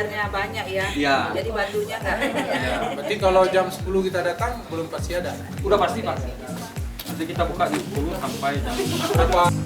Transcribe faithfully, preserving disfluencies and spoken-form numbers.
Airnya banyak ya. Ya. Jadi batunya nggak. Ya, berarti kalau jam sepuluh kita datang, belum pasti ada. Udah pasti, Pak. Nanti kita buka jam sepuluh sampai jam